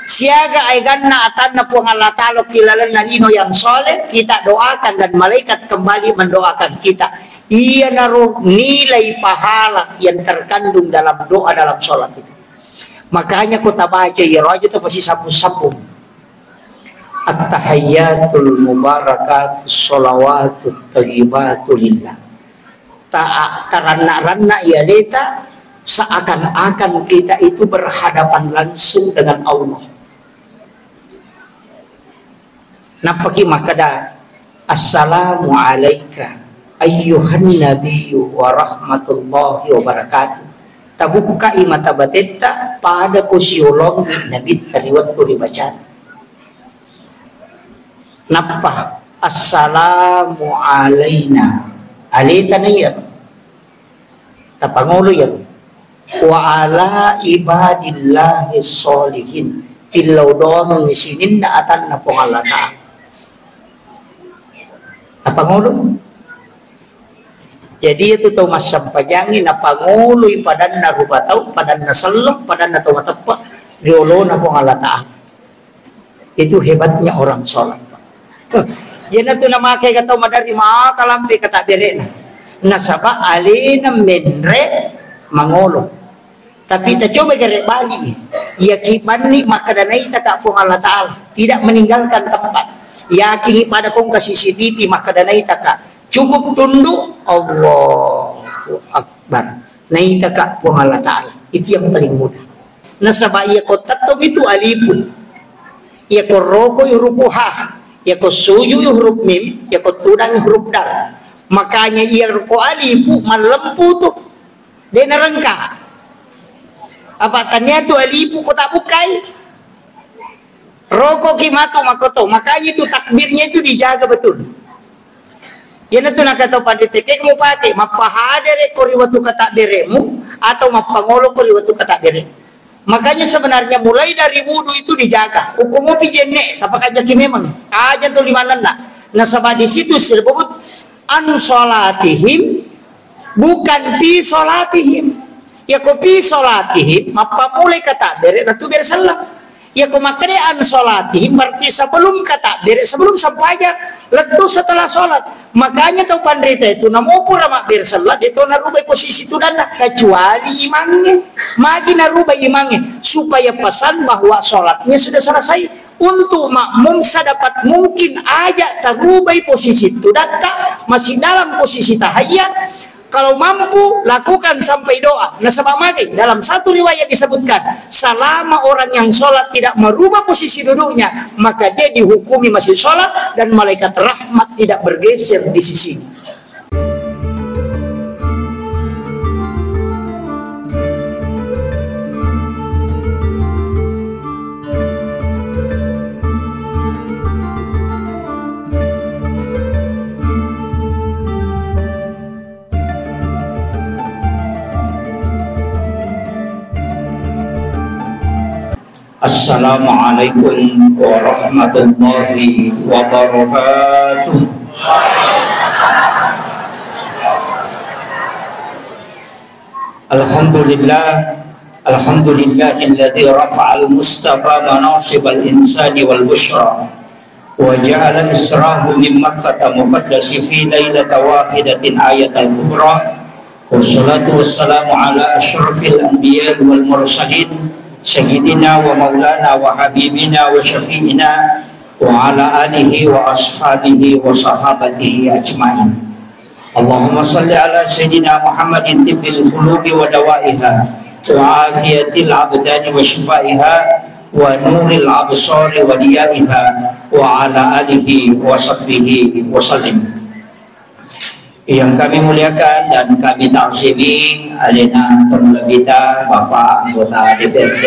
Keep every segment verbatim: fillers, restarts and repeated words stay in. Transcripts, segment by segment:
Siaga aeganna atanna Puang Allah Ta'ala ki lalenna lino yang soleh, kita doakan dan malaikat kembali mendoakan kita. Iyanaro nilai pahala yang terkandung dalam doa dalam sholat itu. Makanya ko tabaca iyaro aja to pasti sambung-sambung. At-tahiyyatul mubarakatus shalawatut thayyibatu lillah. Ta-, taranna-ranna iya leta seakan-akan kita itu berhadapan langsung dengan Allah. Nappaki makkeda, "Assalamu alaika ayyuhan nabiyyu wa rahmatullahi wa barakatuh." Tabukkai mata batetta, pada ko siolongi Nabitta ri wettu ribacana. Nappa, "Assalamu alaina." Aleta na iya. Tapangolo iya. "Wa ala ibadillahi sholihin." Tillau doang sininna atanna Puang Allah Ta'ala. Tapangolo. Jadi itu tau massampajangi napangoloi padanna rupa tau, padanna selleng, padanna tau mateppa ri olona Puang Allah Ta'ala. Itu hebatnya orang sholat. Iyanatu namakai ka tau maderri maka lampe ka takbere'na. Nasaba alena menre mangolo. Tapi tacoba gare bali. Iya ki banni makkeda naita ka Puang Allah Ta'ala. Tidak meninggalkan tempat. Yakingi pada kongka C C T V makkeda naita ka. Cukup tunduk. Allahu Akbar. Naita ka Puang Allah Ta'ala. Itu yang paling mudah. Nasaba iya ko tettong itu alifu. Iya ko roko huruf ha. Iya ko suju huruf mim. Iya ko tudang huruf dal. Makanya iya ko alifu mallempu tu. De narengka. Apa tania tu alifu ko tak bukai? Roko ki matu makoto. Makanya itu takbirnya itu dijaga betul. Iyanatu nakatau pandita, ke mupake, mappahadere ko ri wettu katakberemu atau mappangolo ko ri wettu katakbere. Makanya sebenarnya mulai dari wudu itu dijaga. Hukum mopi jenne, tapakanjaki memang. Aja tu limanenna. Nasaba di situ disebut an sholatihim, bukan fi sholatihim. Yako fi sholatihim, mappamulai katakbere, natu bere sallam. Yako makkeda an sholatihim, berarti sebelum katakbere, sebelum sempajang, lettu setelah sholat. Makanya tau panrita itu, namo pura mabbere sallam, de to narubai posisi tudanna, kecuali imangnge. Magi narubai imangnge, supaya pesan bahwa sholatnya sudah selesai. Untuk makmum sedapat mungkin aja tarubai posisi tudatta, masih dalam posisi tahiyat. Kalau mampu, lakukan sampai doa. Nasaba magai, dalam satu riwayat disebutkan, selama orang yang sholat tidak merubah posisi duduknya, maka dia dihukumi masih sholat dan malaikat rahmat tidak bergeser di sisinya. Assalamualaikum warahmatullahi wabarakatuh. Alhamdulillah, alhamdulillahilladzi rafa'al mustafa manasibal insani wal busyra. وجعل إسراه من مكة المقدس في ليلة واحدة آية الكبرى. والصلاة والسلام على أشرف الأنبياء والمرسلين سيدنا ومولانا وحبيبنا وشفيعنا وعلى آله وأصحابه وصحابته أجمعين. اللهم صل على سيدنا محمد طب القلوب ودوائها وعافية الأبدان وشفائها ونور الأبصار وضيائها وعلى آله وصحبه وسلم. Yang kami muliakan dan kami ta'zimi alena tomalebbita Bapak Anggota D P R D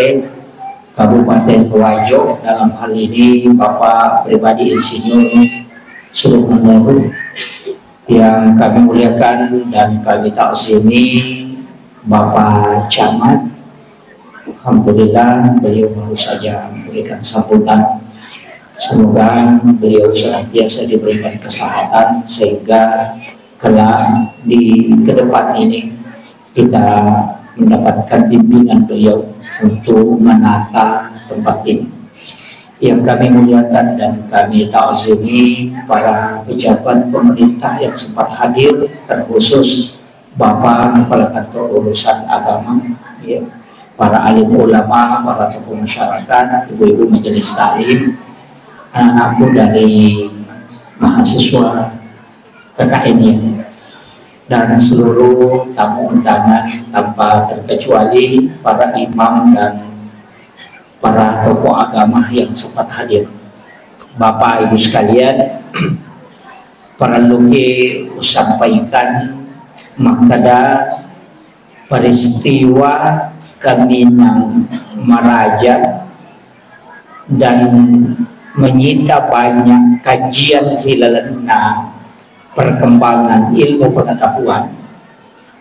Kabupaten Wajo, dalam hal ini Bapak Pribadi Insinyur Sulaiman Lahu. Yang kami muliakan dan kami ta'zimi Bapak Camat, alhamdulillah beliau baru saja memberikan sambutan. Semoga beliau senantiasa diberikan kesehatan sehingga kelak di ke depan ini kita mendapatkan bimbingan beliau untuk menata tempat ini. Yang kami muliakan dan kami ta'zimi para pejabat pemerintah yang sempat hadir, terkhusus Bapak Kepala Kantor Urusan Agama, ya, para alim ulama, para tokoh masyarakat, ibu-ibu majelis taklim, anak-anakku dari mahasiswa K K N I, dan seluruh tamu undangan tanpa terkecuali para imam dan para tokoh agama yang sempat hadir. Bapak Ibu sekalian, parelluki usampaikan makkeda peristiwa Kaminang Maraja dan menyita banyak kajian ri lalenna perkembangan ilmu pengetahuan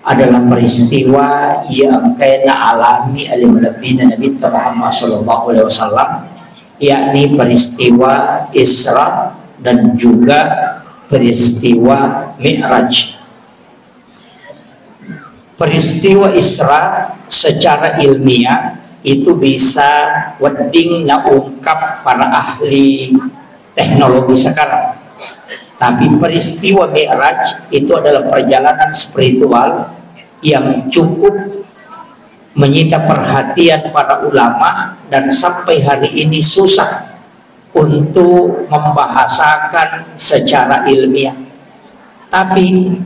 adalah peristiwa yang engkae naalami ale malebbina Nabitta Muhammad sallallahu alaihi wasallam, yakni peristiwa Isra dan juga peristiwa Mi'raj. Peristiwa Isra secara ilmiah itu bisa wedding naungkap para ahli teknologi sekarang. Tapi peristiwa Mi'raj itu adalah perjalanan spiritual yang cukup menyita perhatian para ulama dan sampai hari ini susah untuk membahasakan secara ilmiah. Tapi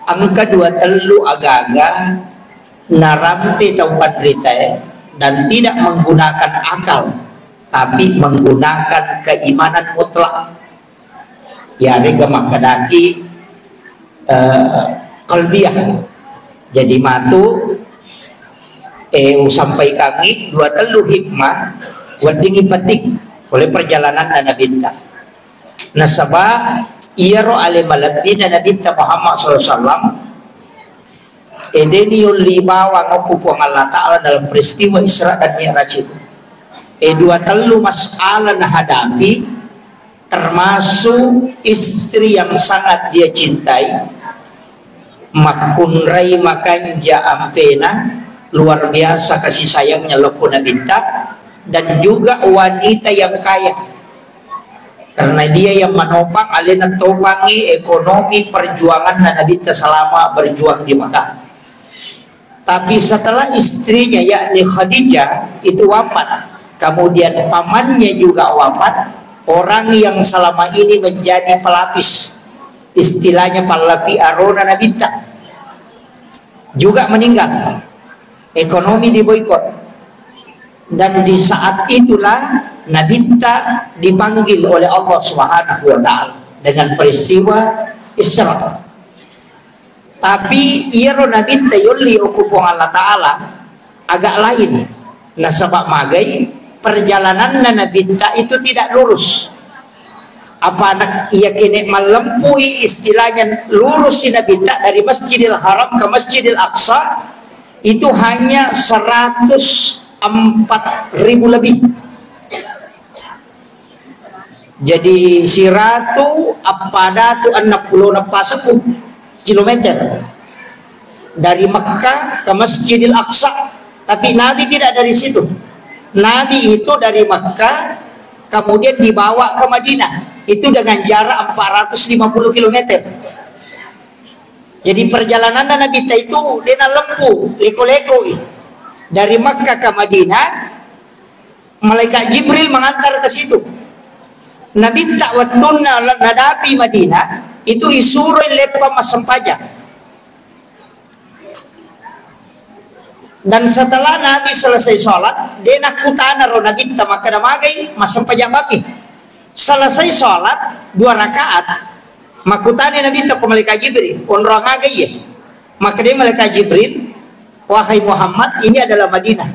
engka dua tellu agaga narampe tau panritae dan tidak menggunakan akal, tapi menggunakan keimanan mutlak. Yarega makkedaki, eh, qalbiyah. Jadi matu, eh, usampaikangi dua tellu hikmah weddingngi penting oleh perjalanan Nabitta. Nasaba iyaro ale malebbina Nabitta Muhammad sallallahu alaihi wasallam, edeni yolli bawang okko Puang Allah Ta'ala dalam peristiwa Isra dan Mi'raj itu. E, dua tellu masalah nahadapi, termasuk istri yang sangat dia cintai, makkunrai makanja ampena, luar biasa kasih sayangnya lokko Nabitta, dan juga wanita yang kaya. Karena dia yang menopang, alena topangi ekonomi perjuangan Nabitta selama berjuang di Mekah. Tapi setelah istrinya, yakni Khadijah, itu wafat, kemudian pamannya juga wafat, orang yang selama ini menjadi pelapis, istilahnya pallapi arona Nabitta, juga meninggal. Ekonomi diboikot. Dan di saat itulah Nabitta dipanggil oleh Allah Subhanahu wa Ta'ala dengan peristiwa Isra. Tapi iyaro Nabitta yolli okko Puang Allah Ta'ala agak lain. Nasaba magai perjalananna Nabitta itu tidak lurus. Apa anak iya kene malempui istilahnya lurus si Nabitta dari Masjidil Haram ke Masjidil Aqsa itu hanya seratus empat ribu lebih. Jadi siratu appadatu enneng pulo nappasekku kilometer dari Mekah ke Masjidil Aqsa. Tapi Nabi tidak dari situ. Nabi itu dari Mekah kemudian dibawa ke Madinah. Itu dengan jarak empat ratus lima puluh kilometer. Jadi perjalanan Nabitta itu dena lempu, leko-lekoi. Dari Mekah ke Madinah, malaikat Jibril mengantar ke situ. Nabitta wettunna nadapi Madinah, itu isuroi leppa massempajang. Dan setelah Nabi selesai sholat, dena kutana ro Nabitta makkeda magai massempajang mami. Selesai sholat dua rakaat, makkutana Nabitta ko malaikat Jibril, onrong aga iye? Makkeda malaikat Jibril, wahai Muhammad, ini adalah Madinah.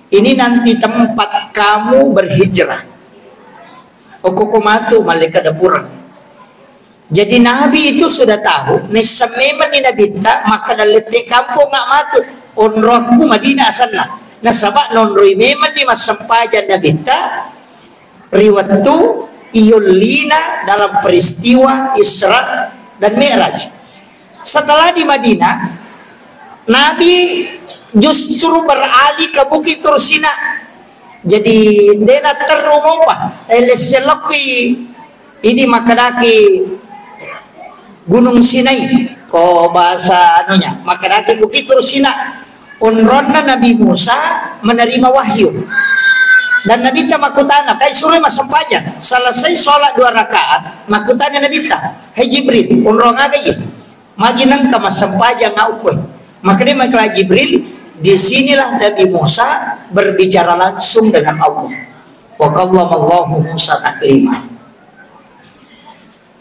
Ini nanti tempat kamu berhijrah. Okko ko matu malaikat dapurang. Jadi Nabi itu sudah tahu, nisseng memenni Nabitta, maka lette kampong nggak matu. Onrokku Madinah asanna. Nasaba nonroi memenni massempajang Nabitta, ri wettu iyollina dalam peristiwa Isra dan Mi'raj. Setelah di Madinah, Nabi justru beralih ke Bukit Tursina. Jadi, dena terru mopa, eh, lesselokki ini makkedaki Gunung Sinai, ko bahasa anunya, makkedaki Bukit Tursina, onronna Nabi Musa menerima wahyu. Dan Nabitta makkutana, "Kai suroi massempajang?" Selesai sholat dua rakaat, makkutana Nabitta, "Hai Jibril, onrong aga iye? Magi nengka massempajang au koe?" Makkedai Malaikat Jibril, "Di sinilah Nabi Musa berbicara langsung dengan Allah. Wa kallamallahu Musa taklima."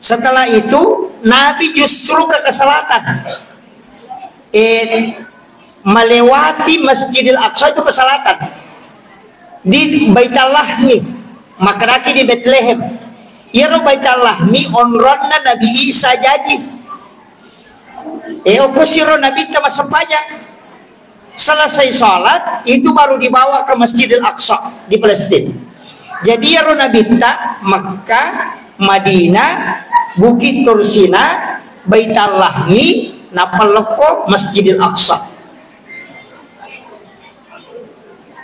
Setelah itu, Nabi justru ke, ke selatan. Eh, melewati Masjidil Aqsa itu ke selatan. Di Baitul Lahmi, makkedaki di Bethlehem. Iyaro Baitul Lahmi onronna Nabi Isa jaji. Eh, okko siro Nabitta massempajang. Selesai sholat, itu baru dibawa ke Masjidil Aqsa di Palestina. Jadi, iyaro Nabitta Mekka, Madinah, Bukit Tursina, Baitul Lahmi, nappa lokko Masjidil Aqsa.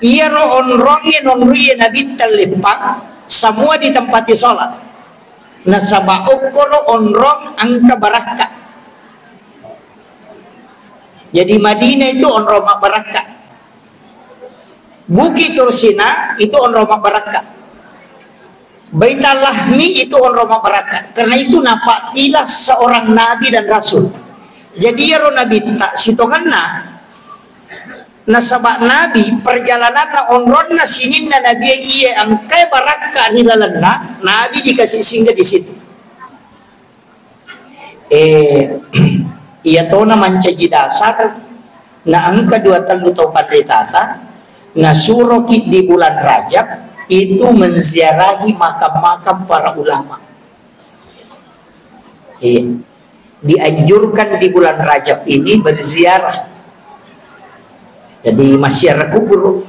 Iyaro onrongnge nonrie Nabitta leppang, semua ditempati sholat. Nasaba okkoro onrong engka barakka. Jadi Madinah itu onrong mabbarakka. Bukit Tursina itu onrong mabbarakka. Baitul Lahmi itu onrong mabbarakka. Karena itu napattila seorang nabi dan rasul. Jadi iyaro Nabitta sitongenna, nasaba Nabi perjalananna onronna sininna Nabi iye engkae barakka ri lalenna, Nabi dikasih singgah di situ. Eh, iya tona mancaji dasar, na engka dua tellu tau panritata, nasuroki di bulan Rajab itu menziarahi makam-makam para ulama. Iya. Dianjurkan di bulan Rajab ini berziarah. Jadi, massiara kubur.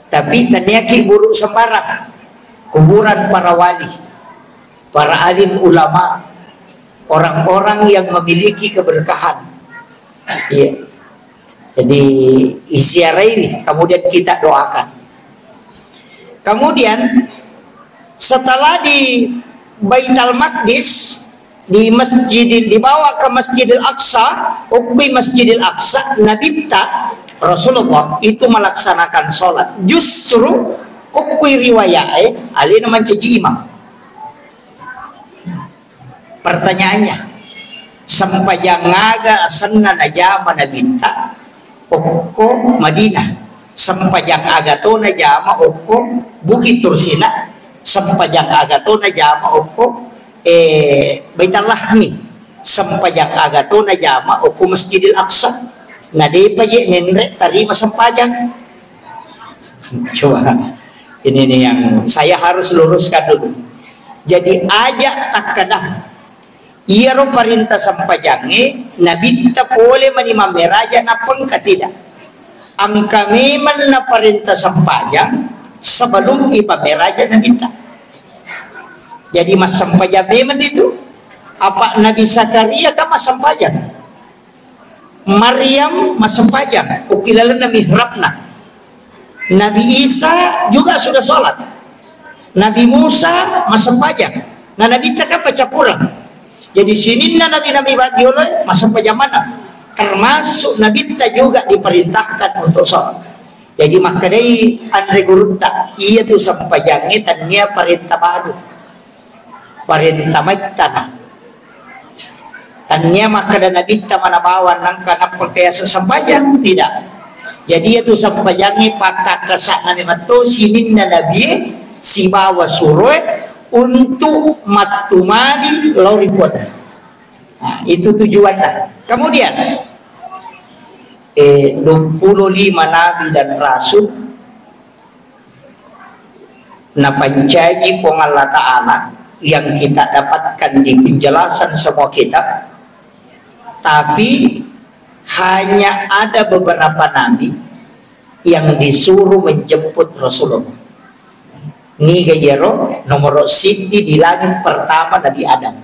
Tapi taniaki buru sembarang. Kuburan para wali, para alim ulama, orang-orang yang memiliki keberkahan. Iya. Jadi, iziarahi, kemudian kita doakan. Kemudian, setelah di Baitul Maqdis, di Masjidil, dibawa ke Masjidil Aqsa, ukkui Masjidil Aqsa, Nabitta, Rasulullah itu melaksanakan sholat. Justru, kukkui riwayat, eh, alena mancaji imam. Pertanyaannya, sempajang aga asenna najama Nabitta okko Madinah? Sempajang aga to najama okko Bukit Tursina? Sempajang aga to najama okko, eh, Baitul Lahmi? Sempajang aga to najama okko Masjidil Aqsa? Na depa je nenre tarima sempajang. Coba, ini nih yang saya harus luruskan dulu. Jadi, aja takkeda iyaro parenta sempajangnge Nabitta pole mani mammeraja, nappa engka tidak. Engka memang naparenta sempajang sebelum ipammeraja Nabitta. Jadi, massempajang memang itu. Apa Nabi Zakaria kan massempajang? Maryam massempajang, okki lalenna mihrabna. Nabi Isa juga sudah sholat. Nabi Musa massempajang. Nah, Nabitta kan paccappureng. Jadi, sininna nabi-nabi badioloe massempajang maneng. Termasuk Nabitta juga diperintahkan untuk sholat. Jadi, makkedai anre gurutta, iya tu sempajangnge tania parenta baru. Parenta maittana. Tania makkeda Nabitta mana bawang nangka nappa kaya sesempajang, tidak. Jadi, itu sempajangnge pakkakkasa'na memang to sininna nabie sibawa suroe untuk mattumani lao ri Puang. Nah, itu tujuanna. Kemudian, eh, dua puluh lima nabi dan rasul napancaji Puang Allah Ta'ala yang kita dapatkan di penjelasan semua kitab, tapi hanya ada beberapa nabi yang disuruh menjemput Rasulullah. Niga iyaro nomoro siddi di langit pertama Nabi Adam.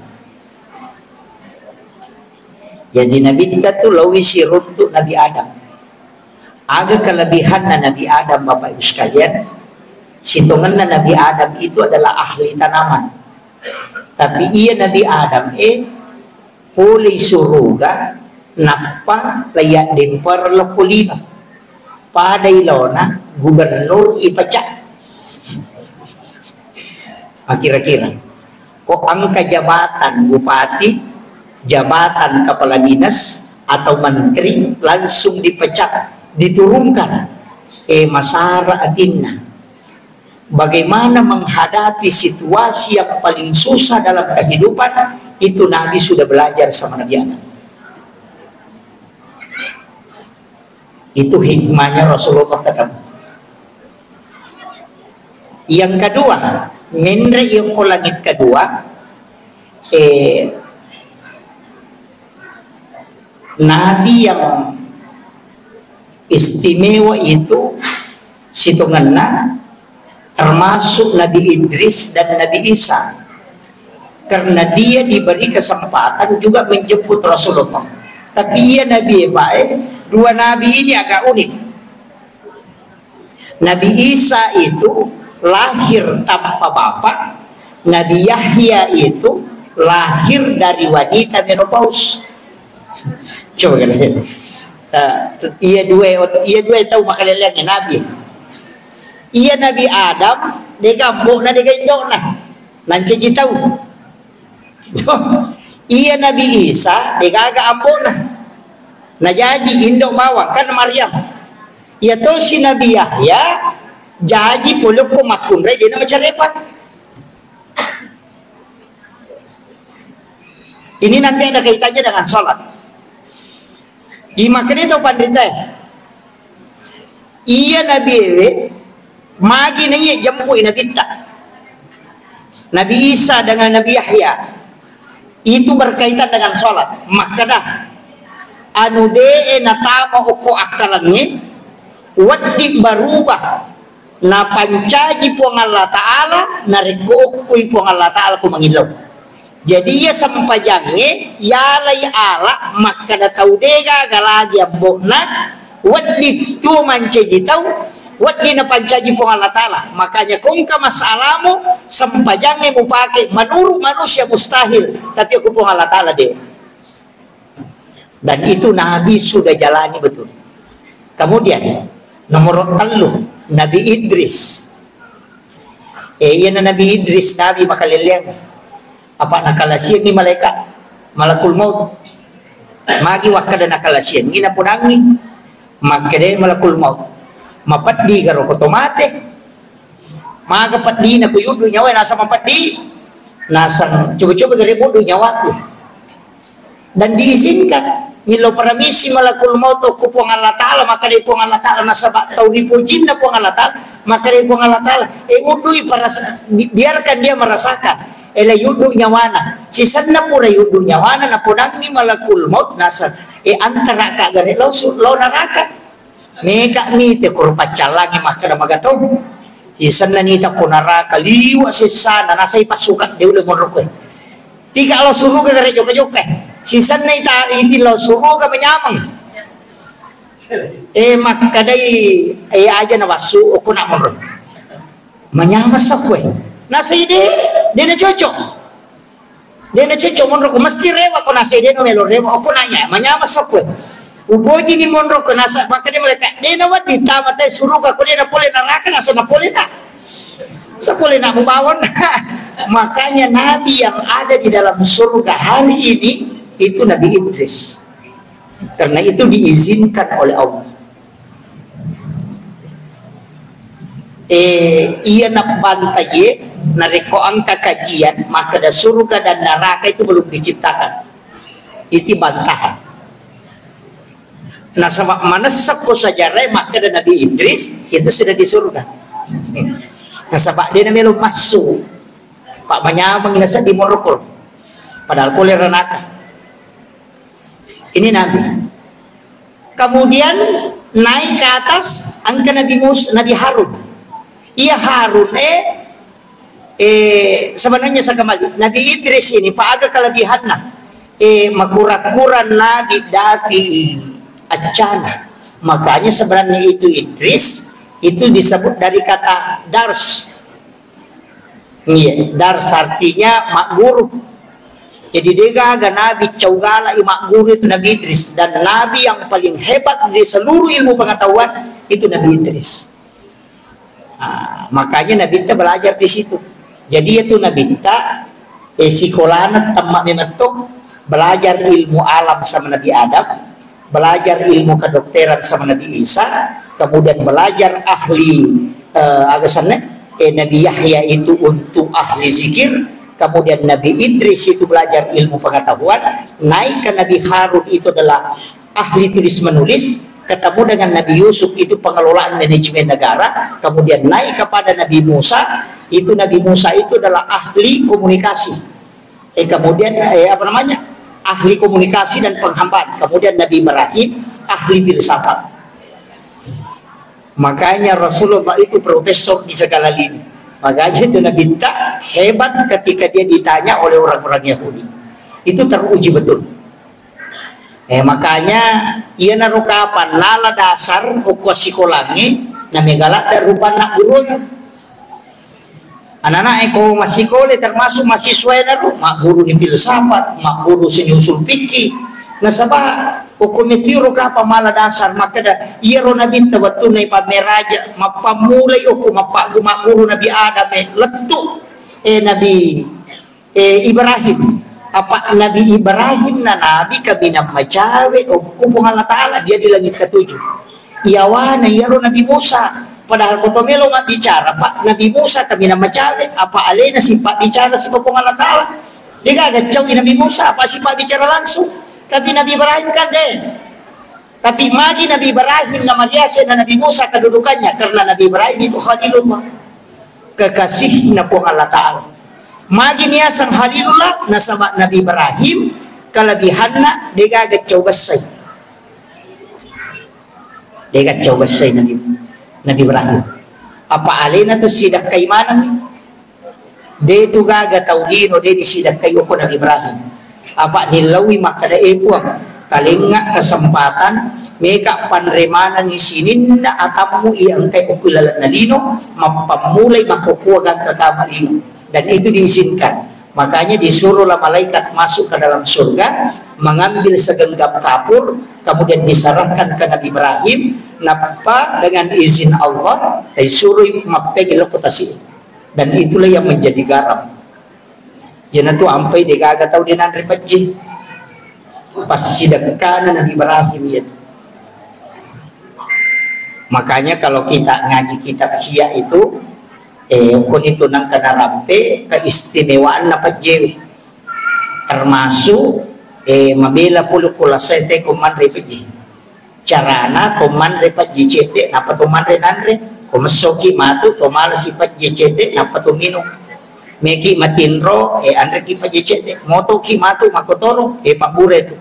Jadi Nabitta tu laowi siruntu Nabi Adam. Aga kelebihanna Nabi Adam, Bapak Ibu sekalian? Sitongenna Nabi Adam itu adalah ahli tanaman. Tapi iya Nabi Adam, eh, pole suruga, nappa laiya dempar lokko lino. Pada ilona gubernur ipecat. Ah, kira-kira. Kok angka jabatan bupati, jabatan kepala dinas, atau menteri langsung dipecat, diturunkan. Eh, masara atinna. Bagaimana menghadapi situasi yang paling susah dalam kehidupan, itu Nabi sudah belajar sama Nabi Adam. Itu hikmahnya Rasulullah ketemu. Yang kedua, menre yokko langit kedua, eh, Nabi yang istimewa itu sitongenna termasuk Nabi Idris dan Nabi Isa. Karena dia diberi kesempatan juga menjemput Rasulullah. Tapi iya Nabi, Pak, eh, dua Nabi ini agak unik. Nabi Isa itu lahir tanpa bapak, Nabi Yahya itu lahir dari wanita menopause. Coba kan? Eh, iya dua, iya dua tahu makaleleannya Nabi. Iya Nabi Adam, dega ambo'na, dega indo'na. Nancaji tahu. Iya Nabi Isa, degaga ambo'na. Najaji indo bawang, kan Maryam. Iya tosi Nabi Yahya, jaji polokko makkunrai, dena macarepa. Ini nanti ada kaitannya dengan sholat. Imakanya tau panrita. Iya Nabi ewe, magi na iya jempui Nabitta. Nabi Isa dengan Nabi Yahya. Itu berkaitan dengan sholat. Makkada, anu de'e natama okko akkalengnge, wedding berubah. Napancaji Puang Allah Ta'ala, narekko okkoi Puang Allah Ta'ala ko mangillau. Jadi iya sempajangnge, yalai ala makkada tau degaga lagi ambo'na, wedding tuo mancaji tau, wedding napancaji Puang Allah Ta'ala. Makanya kongka masalamu, sempajangnge mupake menurut manusia mustahil, tapi aku Puang Allah Ta'ala de. Dan itu Nabi sudah jalani betul. Kemudian, nomor tellu, Nabi Idris. Eh, iya na Nabi Idris, Nabi makaleleang. Apa nakalasiangi malaikat, malakul maut. Magi wakkada nakalasiangi, naponangi. Makkeda malakul maut. Mapeddi garo ko to mate. Maga peddina ko yuddu nyawa, nasang mapeddi. Nasang coba-coba gare bodoh nyawaku. Dan diizinkan millau paramisi malakul maut ko Puang Allah Ta'ala, maka dari Puang Allah Ta'ala, nasaba tau ripojinna Puang Allah Ta'ala, maka dari Puang Allah Ta'ala, eh, udui paras-, bi-, biarkan dia merasakan, eh, la yuddu nyawana, sisenna pura yuddu nyawana, naponangi malakul maut, naseng, eh, antara ka gare lau su-, lau neraka. Meka'mi te koro paccallangi makkeda magatau. Sisenna nita ko naraka liwa sessana, nasai passuka de ulle monro koe. Tiga lao suruga gare jokka-jokka. Sisenna ita iti lao suruga manyameng. Eh, makkedai, eh, aja na wassu, okko na monro. Manyameng sokkoe. Nasai de, de na cocok. De na cocok monro ko, mesti rewa ko, nasai de no melo rewa. Okko nanya, manyameng sokkoe. Upoji ni monro ko, nasa, makkeda malaikat, de na wedding tama te suruga ko, de na pole neraka, nasa na pole na. Sa pole na mubawon. Makanya nabi yang ada di dalam surga hari ini itu Nabi Idris. Karena itu diizinkan oleh Allah. Eh, iya nabbantaje, narekko engka kajian, makkeda surga dan neraka itu belum diciptakan. Itu bantahan. Nasaba manessa ko sejarah makkeda Nabi Idris itu sudah di surga. Nasaba de na melo massu. Pak manyameng nasa di morokol. Padahal pole ranaka. Ini Nabi. Kemudian naik ke atas, engka Nabi Mus-, Nabi Harun. Iya Harun, eh, eh, sebenarnya saya kembali. Nabi Idris ini, Pak, aga kelebihanna. Eh, makura-kura Nabi dapi accana. Makanya sebenarnya itu Idris itu disebut dari kata dars. Iya, dars artinya mak guru. Jadi, degaga nabi cau galak i mak guru itu Nabi Idris, dan nabi yang paling hebat di seluruh ilmu pengetahuan itu Nabi Idris. Ah, makanya Nabitta belajar di situ. Jadi, itu Nabitta, eh, sikolana temma memang to belajar ilmu alam sama Nabi Adam, belajar ilmu kedokteran sama Nabi Isa, kemudian belajar ahli, eh, aga senna, eh, Nabi Yahya itu untuk ahli zikir, kemudian Nabi Idris itu belajar ilmu pengetahuan, naik ke Nabi Harun itu adalah ahli tulis menulis, ketemu dengan Nabi Yusuf itu pengelolaan manajemen negara, kemudian naik kepada Nabi Musa, itu Nabi Musa itu adalah ahli komunikasi. Eh, kemudian, eh, apa namanya? Ahli komunikasi dan penghambaan. Kemudian Nabi Ibrahim, ahli filsafat. Makanya Rasulullah itu profesor di segala lini. Makanya itu Nabi ta hebat ketika dia ditanya oleh orang-orang Yahudi. Itu teruji betul. Eh, makanya, iyanaro kapang nala dasar okko sikolangnge, na megaladda rupanna gurunna. Anak-anak e ko massikole, termasuk mahasiswa e naro, magguru ni filsafat, magguru seni usul fikih. Nasaba, okko metiro kapang mala dasar, makkeda, iyaro nabitta wettunna ipammeraja, mappammulai okko mappagu-, magguru Nabi Adam e, lettu, eh, Nabi eh, Ibrahim. Apa Nabi Ibrahim na nabi kaminang macawe okko Puang Allah Ta'ala, dia di langit ketujuh. Iyawana iyaro Nabi Musa. Padahal ko to melo mabbicara, Pak, Nabi Musa kaminang macawe, apa alena sipabbicara sipa Puang Allah Ta'ala. Degaga cau i Nabi Musa, apa sipabbicara langsung. Tapi Nabi Ibrahim kan deh. Tapi magi Nabi Ibrahim namariase na Nabi Musa kedudukannya, karena Nabi Ibrahim itu Khalilullah, kekasihna Puang Allah Ta'ala. Magi niaseng Khalilullah, nasaba Nabi Ibrahim kelebihanna degaga cau bessai. Degaga cau bessai Nabi, Nabi Ibrahim. Apa alena tu sidakkai maneng. De tu gaga tau lino de disidakkai okko Nabi Ibrahim. Apa nillaui makkeda, "E Puang, kalengnga kesempatan, meka panre manengi sininna atammu iya engkai okko lalenna lino, mappammulai makkokkoa gangka kama lino." Dan itu diizinkan. Makanya disuruhlah malaikat masuk ke dalam surga, mengambil segenggam kapur, kemudian diserahkan ke Nabi Ibrahim, nappa dengan izin Allah, disuruh mappegi lokko tasi. Dan itulah yang menjadi garam. Iyanatu ampai degaga tau de nanre pejje. Passidekkana Nabi Ibrahim iyatu. Makanya kalau kita ngaji kitab Ihya itu, eh, koni tu nangka narampe keistimewaanna pejje. Termasuk, eh, mabela pole ko lasai te ko manre pejje. Carana to manre pejje cedde, nappa to manre nanre. Ko messoki matu, to malasi pejje cedde, nappa to minung. Meki matinro, eh, anreki pejje cedde. Motoki matu, makkotoro, eh, pabbure tu.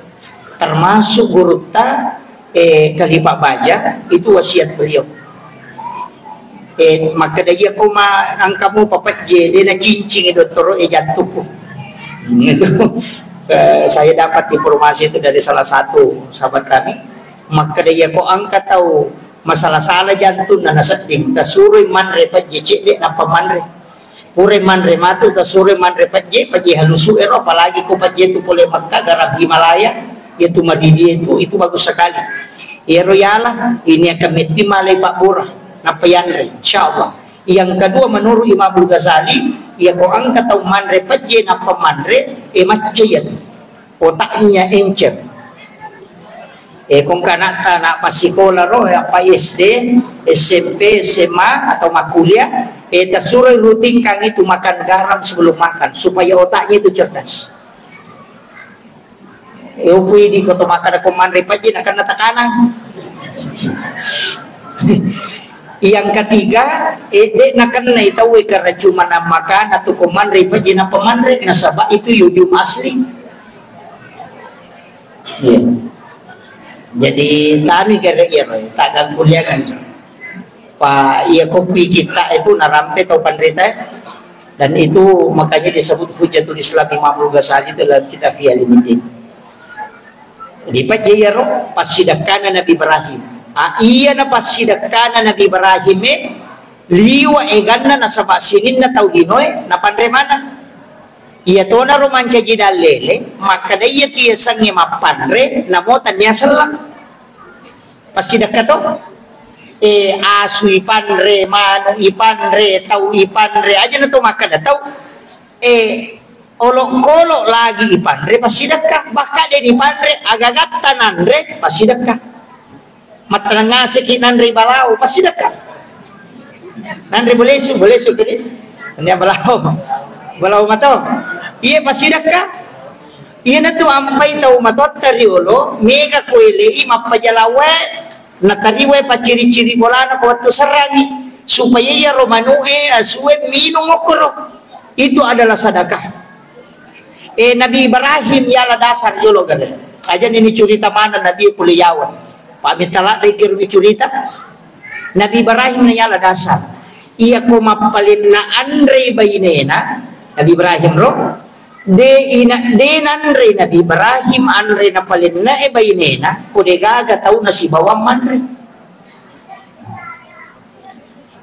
Termasuk gurutta, eh, Khalifah Baja, itu wasiat beliau. Eh, makkeda, "Iya ko ma engkamu papejje, de nacincing dottoro e jantukku." Itu. Eh, saya dapat informasi itu dari salah satu sahabat kami. Makkeda, "Iya ko engka tau masalah-salah jantung na nasedding, tasuroi manre pejje cedde nappa manre." Pura manre matu, tasuroi manre pejje, pejje halusu ero, apalagi ko pejje tu pole Mekka, garam Himalaya, yaitu maridi itu, itu bagus sekali. Ero ialah, ini akan metti malai pabbura, nappa yanre, insyaallah. Yang kedua, menurut Imam Al-Ghazali, iya ko engka tau manre pejje nappa manre, e macca iyatu. Otaknya encer. Eh, kongka anatta, anak passikola ro, apa S D, S M P, S M A, atau makkuliah, eh, tasuroi rutinkan itu makan garam sebelum makan, supaya otaknya itu cerdas. Eh, upui di koto makan ko manre pejje, nakenna tekanan. Yang ketiga, eh, de nakenna tau e karena cuma makan atau ko manre pejje nappa manre, nasaba itu yodium asli. Iya. Jadi tani kere iya, Roy, tak ganggu liangan. Pa iya kopi kita itu narampe tau panrita, eh. Dan itu makanya disebut Hujjatul Islam Imam Al-Ghazali itu dalam kitab Ihya Ulumuddin. Di pejje iyaro passidekkana Nabi Ibrahim. A, iyana passidekkana Nabi Ibrahim e, liwa eganna nasaba sininna tau linoe napanre maneng. Iyatonaro mancaji dallele, makkeda iya tiasengnge mappanre, namo tannia selleng. Passidekka to? E, asu ipanre, manu ipanre, tau ipanre, aja na to makkeda tau. E, olokolo lagi ipanre, passidekka. Bahkan de nipanre, agagatta nanre, passidekka. Mattenang ngaseki nanre balao, passidekka. Nanre bolesu, bolesu tadi. Nanre balao. Balao mato. Iya, passidekka. Iyanatu ampai tau matotta riolo, mega ko elei mappajalawae, natariwae pacciri-ciri bolana ko wettu serrangi, supaya iyaro manu'e, asue minung okkoro. Itu adalah sedekah. Eh, Nabi Ibrahim yala dasar jolo gare. Aja ni curita mana Nabi pole yawa. Pak mitala dikir curita. Nabi Ibrahim na yala dasar. Iya ko mappalenna anre bainena, Nabi Ibrahim ro, de ina, de nanre Nabi Ibrahim anre napalenna e bainena, ko de gaga tau nasibawang manre.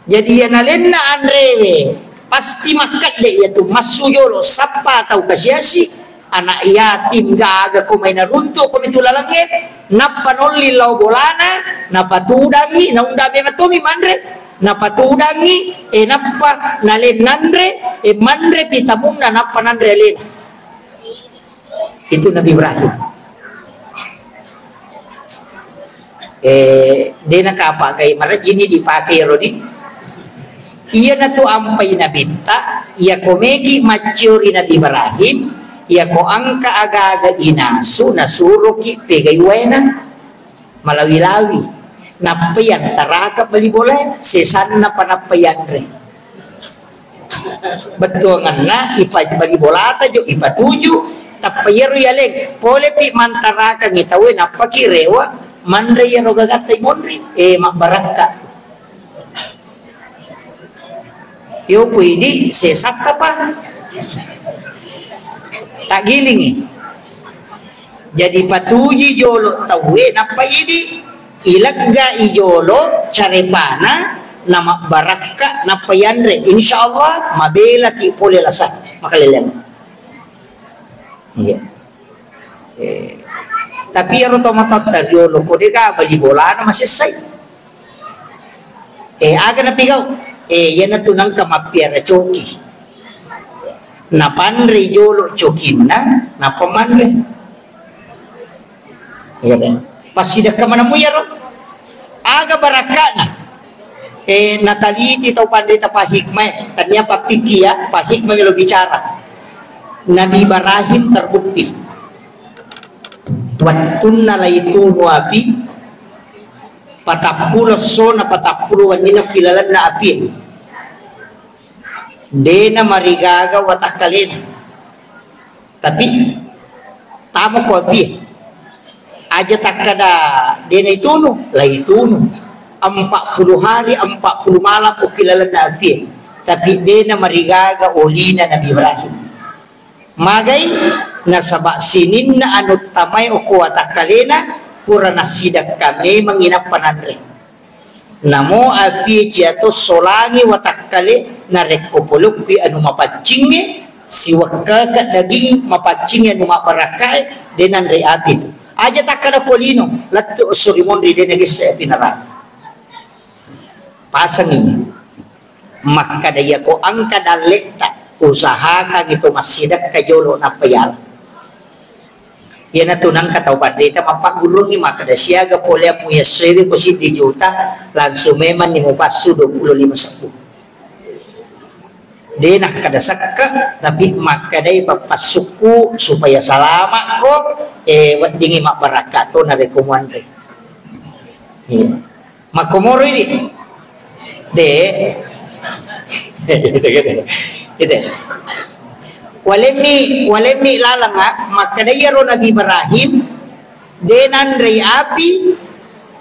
Jadi, iya nalenna anrewe, pasti makkedde iyatu massu jolo, sappa tau kasiasi, anak yatim, gaga ko mai naruntu ko mitu lalengnge, nappa nolli lao bolana, napatudangi, naunda memang tomi manre, napatudangi, e nappa nalen nanre, e manre pitamunna, nappa nanre alena. Itu Nabi Ibrahim. Eh, dena kapa gai marajini dipake rodi. Iyanatu ampai nabitta, iya ko meki macciori Nabi Ibrahim, iya ko angka agaga inasu, nasuroki pegai waena. Malawi-lawi. Nappai antaraka bali bolae, sesanna pa nappai anre. Bettuanganna ipa-, bali bolata jo ipatuju, tappa iyaro yaleng, polepi mantarakangi tauwe, nappaki rewa, manre iyaro gagatta imonri, eh, mabbarakka. Yo, ku idi, sesakka pa. Taggilingi. Jadi patuji jolo tauwe, nappa idi, ilegga i jolo carepana, namabbarakka, nappa yanre. Insya Allah, mabelaki pole lasa. Makaleleang. Iya. Eh, tapi iyaro to matotta riolo ko dega bali bolana masessai. Eh, aga napigau? Eh, iyanatu nengka mappiara coki. Napanre jolo cokinna, nappa manre. Iya, kan? Passidekka manemu iyaro. Aga barakka'na? Eh, nataliti tau panrita pahikmah, tania pappiki ya, pahikmah melo bicara. Nabi Ibrahim terbukti. Wattunna laitunu api, patappulo essona, patappulo wenninna ki lalenna api. Dena marigaga watakkalena. Tapi tamo ko api. Aja takkada dena itunu, laitunu. Empat puluh hari, empat puluh malam uki lalenna api. Tapi dena marigaga olina Nabi Ibrahim. Magai? Nasaba sininna anu tamae okko watakkalena pura nassidekka memang inappa nanre. Namo api ciato solangi watakkale narekko polokki anu mapaccingnge siwekkaka daging mapaccingnge anu mabbarakkae de nanre api tu. Aja takkada ko lino, lettu esso ri monri de nagesse api neraka. Pasengi. Makkada iyako engka dalletta, usahakangi to massidekka jolo nappa yala. Iyanatu nengka tau panrita mappaggurungngi makkada siaga poleammu yessoewe ko siddi juta, langsung memanni mupassu dua puluh lima sebbu. De nakkada sekka, tapi makkadai pappassukku supaya salamakko, eh, weddingi mabbarakka to narekko muanre. Iya. Makkomoro idi. De. Gitu, gitu. Gitu. Walemmi, walemmi laleng, ah, makkada iyaro Nabi Ibrahim de nanrei api,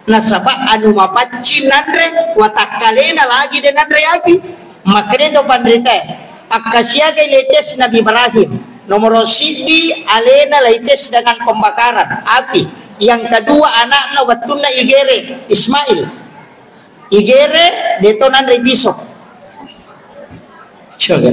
nasaba anu mapaccing nanre, watakkalena lagi de nanrei api. Makkada to panritae, akkasiagai letes Nabi Ibrahim. Nomoro siddi alena laites dengan pembakaran api. Yang kedua anakna wettunna igere Ismail. Igere, de to nanre piso. Coba.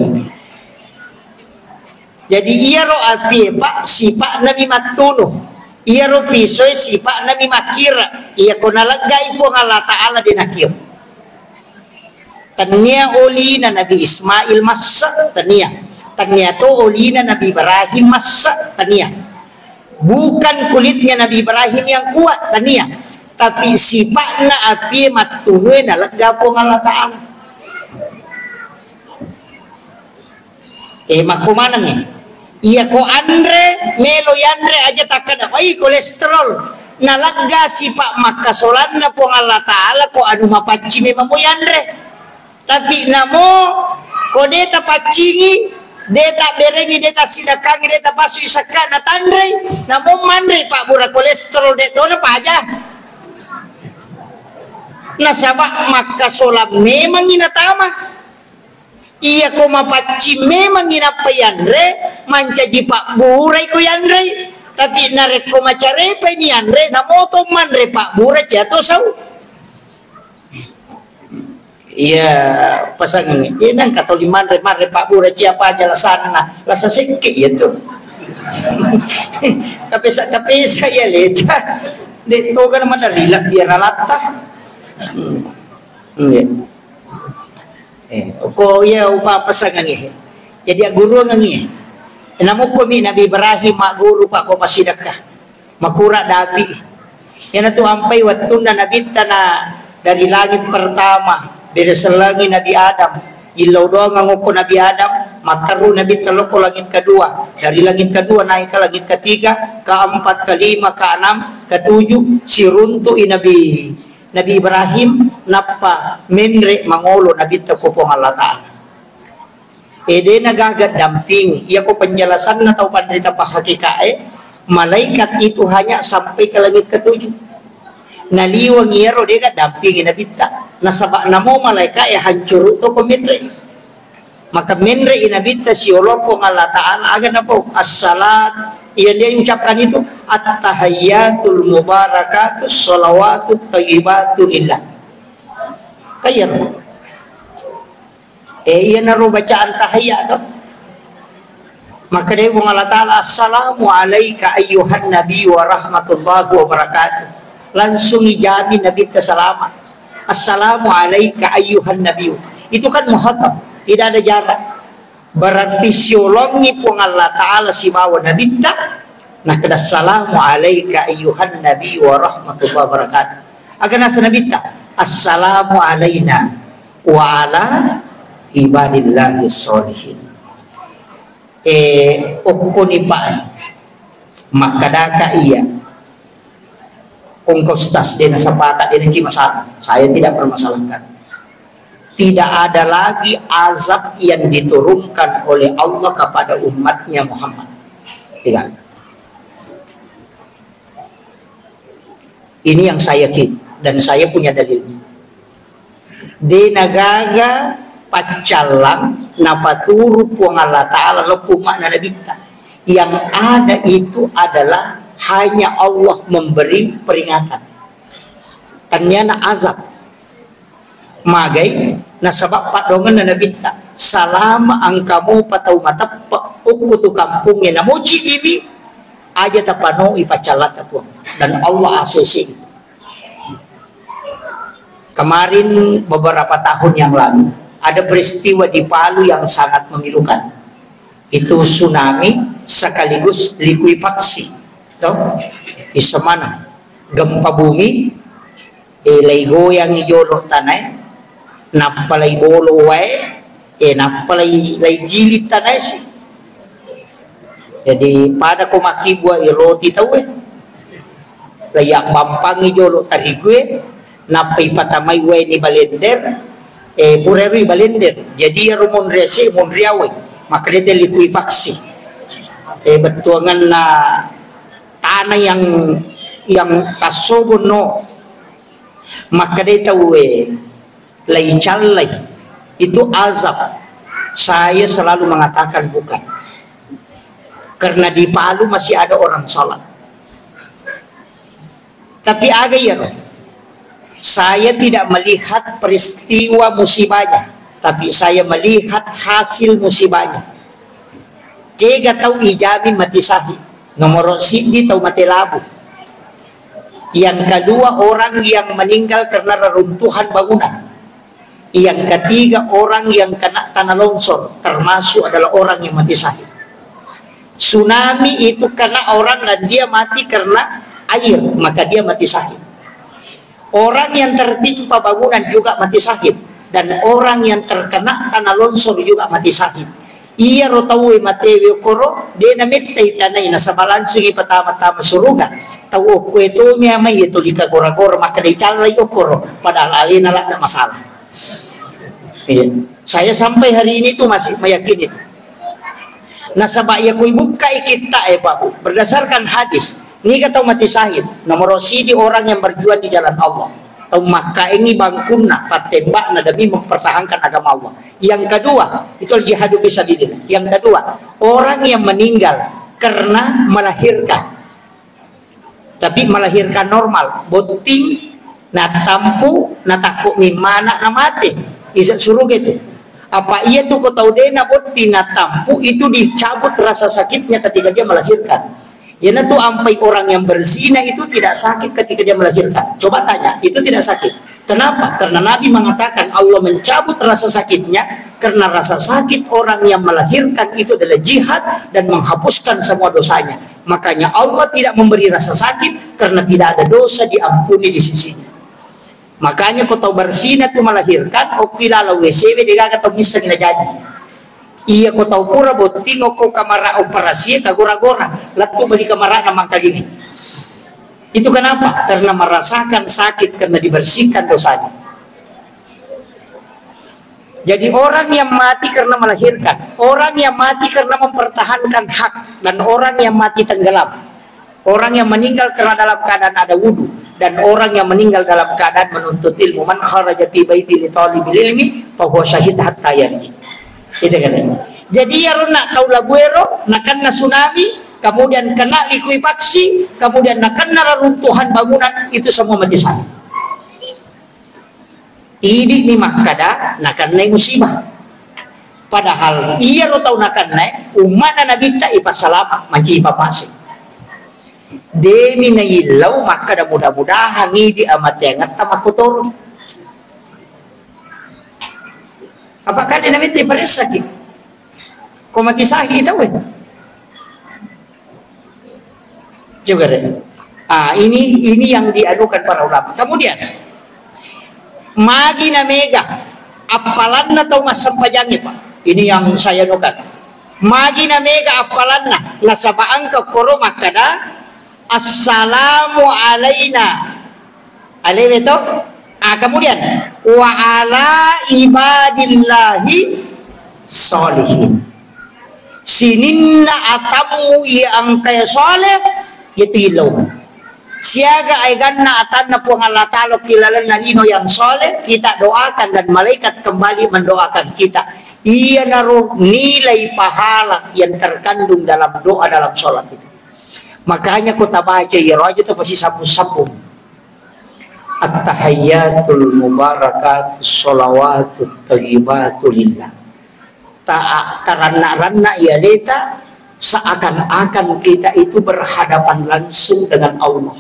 Jadi iyaro apie, Pak, sipa'na mi mattunu. Iyaro pisoe sipa'na mi makkira. Iya ko naleggai Puang Allah Ta'ala de nakira. Tania olina Nabi Ismail massa, tania. Tania to olina Nabi Ibrahim massa, tania. Bukan kulitnya Nabi Ibrahim yang kuat, tania. Tapi sipa'na apie mattunue nalegga Puang Allah Ta'ala. Eh, makko maneng, eh. Iya ko anre, melo yanre aja takkeda, "Oi, kolesterol." Nalegga sipa' makkasolanna Puang Allah Ta'ala ko anu mapacci memang mo yanre. Tapi namo ko de tapaccingi, de taberengi, de tasidakkangi, de tapasui sakka natanrei, namo manre pabbura kolesterol de tona paja. Nasaba makkasolang memangi natama. Iya ko mapaccing memangngi nappa yanre, mancaji pabburai ko yanrei. Tapi narekko macarepai ni yanre, namoto manre pabbura ciato sau. Iya, pasangngi. Iya, nang katoli manre, manre pabbura ciapa aja lasanna. Lasa sekke iya tu. Kapesa-kapesa iya leta. De toga mana rilak biar alatta. Hmm. Iya. Eh, ko iya upa pasangangi. Jadi agguruangangi. Namukko mi Nabi Ibrahim magguru pa ko pasidakka. Makura dapi. Iyanatu ampai wettunna Nabitta na dari langit pertama, bere sellengi Nabi Adam. Illau doang ngokko Nabi Adam, matteru Nabitta lokko langit kedua. Dari langit kedua naik ke langit ketiga, keempat, kelima, keenam, ketujuh, siruntu'i Nabi Nabi Ibrahim, nappa menre mangolo Nabitta ko Puang Allah Ta'ala. E, de nagaga dampingi. Iya ko penjelasanna tau panrita pahakikae, malaikat itu hanya sampai ke langit ketujuh. Naliweng iyaro de ga dampingi Nabitta. Nasaba namo malaikae hancuru to ko menre. Maka menre'i Nabitta siolong Puang Allah Ta'ala, aga napau? Assalat, yang dia ucapkan itu, "At-tahayyatul mubarakatus shalawatut thayyibatu lillah." Kayar. Eh, iya naro bacaan tahiyat to. Maka dia Puang Allah Ta'ala, "Assalamu alaika ayyuhan nabi wa rahmatullahi wa barakatuh." Langsung ijamin Nabitta salama. "Assalamu alaika ayyuhan nabiyyu." Itu kan muhatab, tidak ada jarak. Berarti siolongi Puang Allah Ta'ala sibawa Nabitta, nakkeda, "Assalamu alaika ayyuhan nabiyyu wa rahmatullahi wa barakatuh." Aga nasa Nabitta, "Assalamu alaina wa ala ibadillahi sholihin." Eh, okkoni pa, eh. Makkadaka iya. Engka ustaz, de nasepakat, de naki masalah. Saya tidak permasalahkan. Tidak ada lagi azab yang diturunkan oleh Allah kepada umatnya Muhammad. Tidak. Ini yang saya yakin dan saya punya dalilnya. De nagaga paccallang napaturu Puang Allah Ta'ala lokko umma'na Nabitta. Yang ada itu adalah hanya Allah memberi peringatan. Tanniana azab. Magai, nasaba paddoangenna Nabitta. Salama engka mopa tau mateppe okko tu kampongnge namoci dimi, aja tapanoi paccallata Puang. Dan Allah A C C itu. Kemarin, beberapa tahun yang lalu, ada peristiwa di Palu yang sangat memilukan. Itu tsunami sekaligus likuifaksi. Toh? Isemana? Gempa bumi, eh, laigoyangi jolo tanae, nappa laibolo wae, eh, nappa lai-, laigili tanae si. Jadi, pada ko makkibua i roti tauwe. Laiabbampangi jolo tarigue, nappa ipatamai wae ni balender, eh, pura ero i balender. Jadi, iyaro monri ase, monri awai. Makkedai te likuifaksi. Eh, bettuanganna tanah yang, yang tassobonno. Makkedai tauwe, laicallai, itu azab. Saya selalu mengatakan bukan. Karena di Palu masih ada orang sholat. Tapi aga iyaro? Saya tidak melihat peristiwa musibahnya, tapi saya melihat hasil musibahnya. Kega tau ijamin mati syahid? Nomoro siddi tau mate labu. Yang kedua, orang yang meninggal karena reruntuhan bangunan. Yang ketiga, orang yang kena tanah longsor, termasuk adalah orang yang mati syahid. Tsunami itu kena orang dan dia mati karena air, maka dia mati syahid. Orang yang tertimpa bangunan juga mati syahid, dan orang yang terkena tanah longsor juga mati syahid. Iyaro tauwe matewe okkoro, de namettai tanai nasaba langsungi patama-tama suruga. Tau okkoe tomi amai tuli kagora-gora, maka de callai okkoro, padahal alena ladde masalah. Iya. Saya sampai hari ini tuh masih meyakini itu. Nasaba iya kui bukkai kitta e, Pak Bu, berdasarkan hadis, niga tau mati syahid, nomor sidi orang yang berjuang di jalan Allah. Tau makkaengi bangkunna, pattembakna demi mempertahankan agama Allah. Yang kedua, itu al-jihadu fisabilillah. Yang kedua, orang yang meninggal karena melahirkan. Tapi melahirkan normal, botting, natampu, natakko mimma anak na mate. Isa suruga itu. Apa iya tuh ko tau dena botting natampu itu dicabut rasa sakitnya ketika dia melahirkan. Iyanatu ampai orang yang berzina itu tidak sakit ketika dia melahirkan. Coba tanya, itu tidak sakit. Kenapa? Karena Nabi mengatakan Allah mencabut rasa sakitnya karena rasa sakit orang yang melahirkan itu adalah jihad dan menghapuskan semua dosanya. Makanya Allah tidak memberi rasa sakit karena tidak ada dosa diampuni di sisinya. Makanya ko tau berzina tu melahirkan, okki lalo W C W degaga tau misseng na jadi. Iya ko tau pura botting okko kamara operasi kagora-gora, lettu beli kamara na mangkalinga. Itu kenapa? Karena merasakan sakit karena dibersihkan dosanya. Jadi orang yang mati karena melahirkan, orang yang mati karena mempertahankan hak, dan orang yang mati tenggelam. Orang yang meninggal karena dalam keadaan ada wudu, dan orang yang meninggal dalam keadaan menuntut ilmu. Man kharaja fi baiti li talibil ilmi fahuwa syahid hatta yarji. Itu kan. Jadi iyaro na tau labuero, nakenna tsunami, kemudian kena likuifaksi, kemudian nakenna reruntuhan bangunan, itu semua mati syahid. Idi'ni makkada nakennai musibah. Padahal iyaro tau nakennai umma'na Nabitta ipassalama, mancaji pammasei. Demi naillau makkada mudah-mudahan idi amateangetta makkotoro. Apa kade Nabitta iparessaki? Ko mati syahid tauwe. Juga deh. Ah, ini ini yang dianukan para ulama. Kemudian magi na mega appalanna tau massempajangnge, Pak. Ini yang saya anukan. Magi na mega appalanna nasaba engka koro makkada assalamu alaina. Alewe to? Ah, kemudian wa ala ibadillahi sholihin. Sininna atammu iya engkae soleh, iya tillau. Siaga aeganna atanna Puang Allah Ta'ala ki lalenna lino yang soleh, kita doakan dan malaikat kembali mendoakan kita. Iyanaro nilai pahala yang terkandung dalam doa dalam sholat itu. Makanya ko tabaca iyaro aja tapasisabbung-sabbung. At-tahiyyatul mubarakatus sholawatut thayyibatu lillah. Ta-, taranna-ranna iya aleta seakan-akan kita itu berhadapan langsung dengan Allah.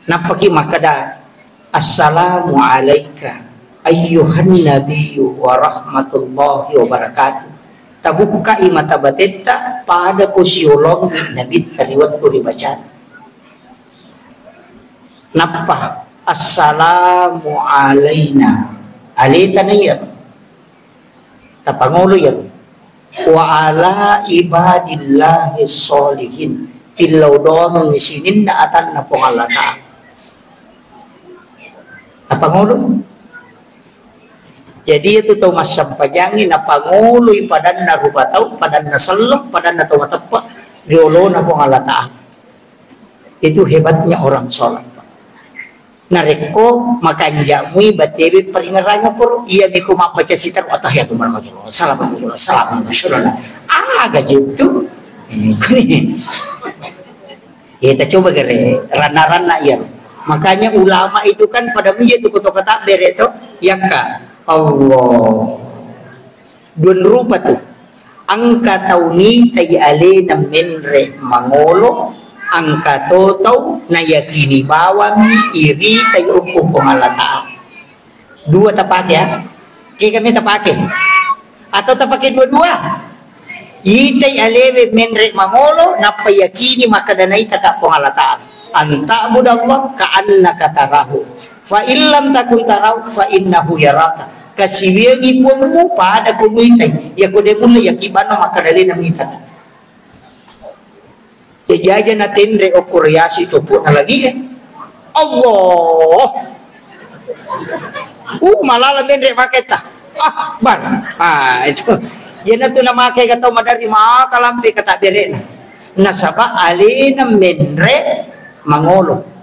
Nappaki makkada, "Assalamu alaika ayyuhan nabiyyu wa rahmatullahi wa barakatuh." Tabukkai mata batetta, pada ko siolongi Nabitta ri wettu ribacana. Nappa, "Assalamu alaina." Aleta na iya. Tapangolo iya. "Wa ala ibadillahi sholihin." Tillau doangengngi sininna atanna Puang Allah Ta'ala. Tapangolo. Jadi itu tau massempajangngi napangoloi padanna rupa tau, padanna selleng, padanna tau mateppe ri olona Puang Allah Ta'ala. Itu hebatnya orang sholat, Pak. Narekko makanja'mui batewe paringerrang koro, iya miko mabbaca sitaro, "Attahiyatu barakatuh, salam barakatuh, salam barakatuh." Aga jettu? Eh, kuni. Eh, tacoba gare, ranna-ranna iya. Makanya ulama itu kan pada muja tu koto kata bere to, yakka Allah. Dua rupa tu. Engka tau nitai alena menre mangolo, engka to tau nayakini bawammi iritai okko Puang Allah Ta'ala. Dua tapake, ya. Kega me tapake? Atau tapake dua-dua? Itai alewe menre mangolo, nappa yakini makkeda naitaka Puang Allah Ta'ala. Anta'budallah ka'annaka tarahu. Fa illam takun tarahu, fa innahu yaraka. Kasiwiangi Puangmu pada ko muitai. Yako de mulle yakibanno makkeda alena muitaka. Jaja na tenre okko riasi coppo na lagi, eh. Allah. Uh, malala menre maketta. Akbar. Ah, itu. Yana tu na make kata madari maka lampe kata berena. Nasaba alena menre mangolo.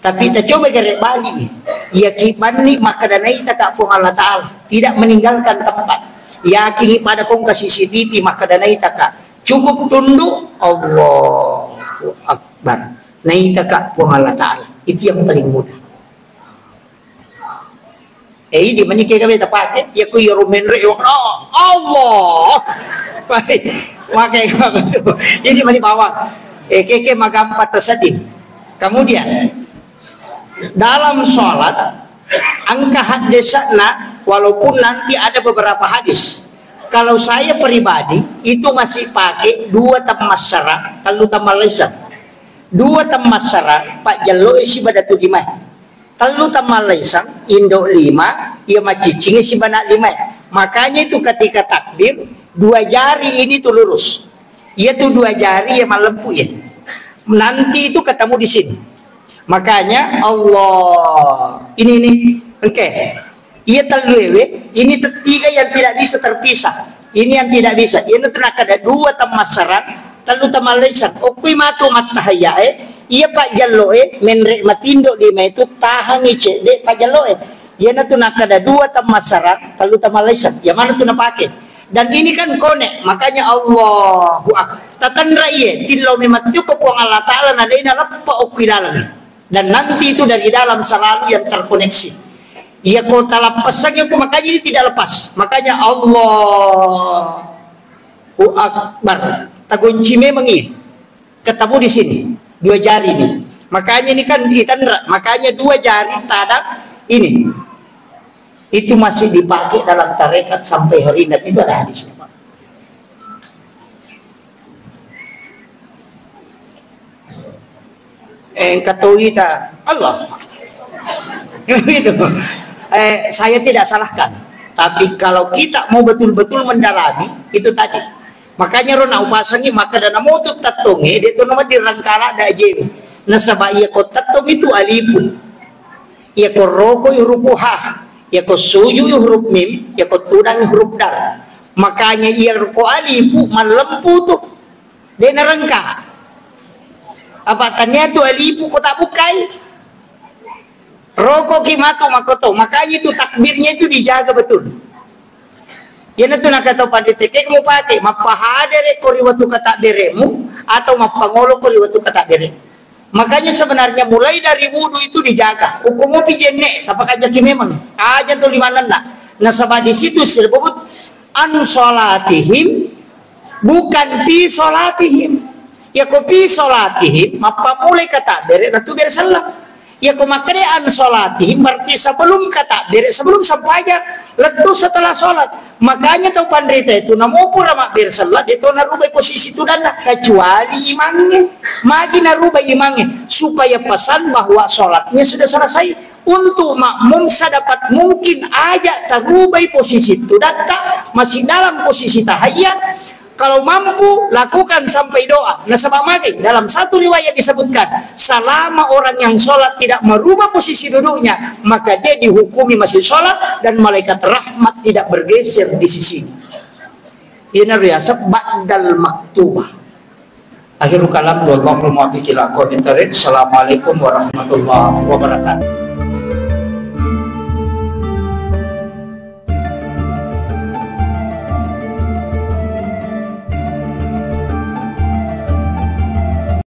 Tapi tacoba gare bali. Yakibanni makkeda naitaka Puang Allah Ta'ala. Tidak meninggalkan tempat. Yakingi pada kongka C C T V makkeda naitaka. Cukup tunduk, Allahu Akbar. Naitaka Puang Allah Ta'ala. Itu yang paling mudah. Eh, idi mani kega beta pake, ya ku yaro menre, oh, Allah. Baik. Makai kau tu. Idi mani bawang. Eh, keke magampa tasadin. Kemudian, dalam sholat, engka haddesakna, walaupun nanti ada beberapa hadis. Kalau saya pribadi, itu masih pakai dua temmassara, tellu temmallaisang. Dua temmassara, pajjallo isi badatu dimai. Tellu temmallaisang, indo lima, iya macciccingi sibawa anak lima. Makanya itu ketika takbir, dua jari ini tuh lurus. Iya tuh dua jari ya malempu ya. Nanti itu ketemu di sini. Makanya Allah ini nih, oke. Iya tellu ewe, ini te-, tiga yang tidak bisa terpisah. Ini yang tidak bisa. Iya na tenaka ada dua temmassara, tellu temmallaisang. Okui matu mattahayya e, iya pajjallo e, menre matindo lima itu tahangi cedde pajjallo e. Iya na tu nakkeda dua temmassara, tellu temmallaisang. Iya mana tu napake? Dan ini kan connect, makanya Allahu Akbar. Tatenra iye, tillau memang tu ke Puang Allah Ta'ala na dena leppa okui laleng. Dan nanti itu dari dalam selalu yang terkoneksi. Iya ko talappasang ko makanya ini tidak lepas. Makanya Allahu Akbar. Tagonci memang iya. Ketemu di sini, dua jari ini. Makanya ini kan ditanra, makanya dua jari tada ini. Itu masih dipakai dalam tarekat sampai hari ini. Dan itu ada hadisnya, Pak. Eh, kata kita, Allah. Gitu. Eh, saya tidak salahkan. Tapi kalau kita mau betul-betul mendalami, itu tadi. Makanya ro naupasangi, maka dana motu tettonge, dia tu nama dirangkala da jewe. Nasaba iya ko tettong itu alifu. Iya ko roko huruf ha. Iya ko suju huruf mim, iya ko tudang huruf dal. Makanya iya ko alifu malempu tu. De narengka. Apa tania tu alifu ko tak bukai? Roko ki matu makoto. Makanya itu takbirnya itu dijaga betul. Iyanatu nakatau panrita, ke kamu pakai, mappahadere ko ri wettu katakberemu atau mappangolo ko ri wettu katakbere. Makanya sebenarnya mulai dari wudu itu dijaga. Hukum mopi jenne, tapakanjaki memang. Aja tu limanenna. Nasaba di situ disebut an salatihim, bukan fi salatihim. Ya ko fi salatihim, mappamulai katakbere, lettu bere selleng. Ya ko makkeda an salatihim, berarti sebelum katakbere, sebelum sempajang, lettu setelah salat. Makanya tau panrita itu, namo pura mabbere selleng, de to narubai posisi tudanna, kecuali imangnge. Magi narubai imangnge, supaya pesan bahwa salatnya sudah selesai. Untuk makmum sedapat mungkin aja tarubai posisi tudatta, masih dalam posisi tahiyat. Kalau mampu, lakukan sampai doa. Nasaba magai, dalam satu riwayat disebutkan, selama orang yang sholat tidak merubah posisi duduknya, maka dia dihukumi masih sholat dan malaikat rahmat tidak bergeser di sisinya. Ina riasab ba'dal maktubah. Akhirul kalam, wallahul muwaffiq ila aqwamit thariq. Assalamualaikum warahmatullahi wabarakatuh.